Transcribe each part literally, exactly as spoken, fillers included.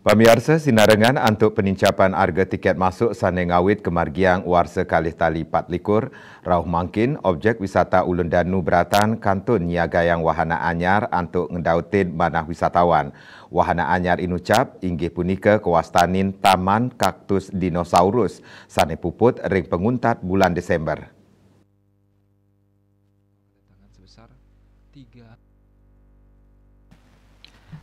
Pamiarsa, sinarengan antuk penincapan arga tiket masuk sane ngawit kemargiang warsa kalih tali pat likur, rauh mangkin objek wisata Ulun Danu Beratan kantun nyiagayang wahana anyar antuk ngedautin manah wisatawan. Wahana anyar inucap inggih punika kawastanin Taman Kaktus Dinosaurus sane puput ring panguntat bulan Desember.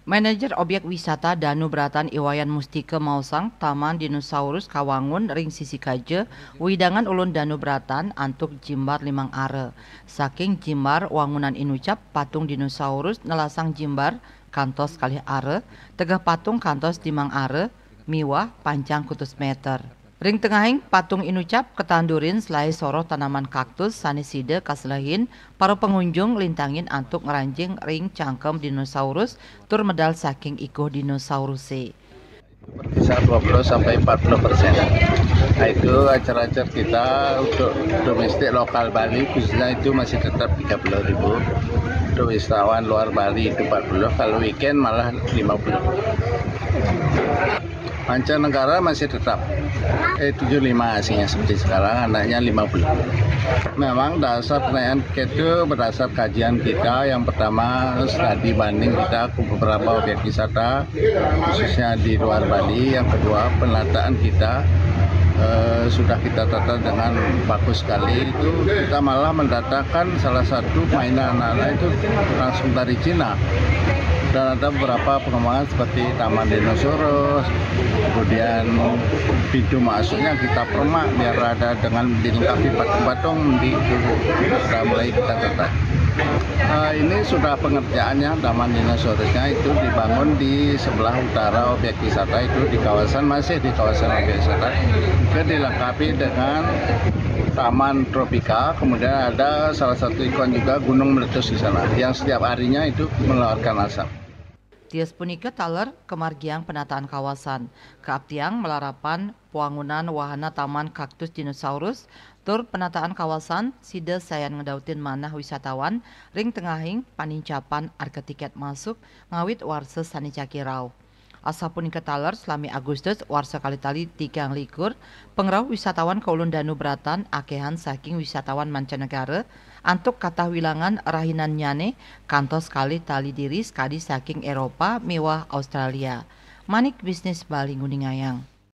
Manajer Objek Wisata Danu Bratan Iwayan Mustika maosang Taman Dinosaurus kawangun ring sisi kaja wewidangan Ulun Danu Bratan antuk jimbar limang ara. Saking jimbar wangunan inucap patung dinosaurus nelasang jimbar kantos kalih ara, tegeh patung kantos limang ara, miwah panjang kutus meter. Ring tengahing patung inucap katandurin selae soroh tanaman kaktus sane sida kaselehin para pangunjung lintangin antuk ngranjing ring cangkem dinosaurus tur medal saking ikuh dinosauruse. Berkisar dua puluh sampai empat puluh persen. Nah, itu acar-acar kita untuk domestik lokal Bali khususnya itu masih tetap tiga puluh ribu. Untuk wisatawan luar Bali itu empat puluh, kalau weekend malah lima puluh. Mancanegara masih tetap eh tujuh lima aslinya, seperti sekarang anaknya lima puluh. Memang dasar kenaikan tiket itu berdasar kajian kita, yang pertama studi banding kita ke beberapa objek wisata, khususnya di luar Bali. Yang kedua, penataan kita eh, sudah kita tata dengan bagus sekali. Itu kita malah mendatangkan salah satu mainan anak-anak itu langsung dari Cina. Dan ada beberapa pengembangan seperti Taman Dinosaurus, kemudian pintu masuknya kita permak biar ada dengan dilengkapi patung-patung di, sudah mulai kita tata. Eh, ini sudah pengerjaannya, Taman Dinosaurusnya itu dibangun di sebelah utara objek wisata, itu di kawasan, masih di kawasan objek wisata, juga dilengkapi dengan taman tropika, kemudian ada salah satu ikon juga gunung meletus di sana, yang setiap harinya itu mengeluarkan asap. Tias punika taler kamargiang penataan kawasan. Kaaptiang malarapan pawangunan wahana Taman Kaktus Dinosaurus tur penataan kawasan sida sayan ngedautin manah wisatawan ring tengahing panincapan arga tiket masuk ngawit warsa sane jagi rauh. Asapunika taler, salami Agustus warsa kalih tali tigang likur, pangrauh wisatawan ka Ulun Danu Bratan akehan saking wisatawan mancanegara antuk katah wilangan rahinannyane kantos kalih tali diri sakadi saking Eropa miwah Australia. Manik Bisnis Bali nguningayang.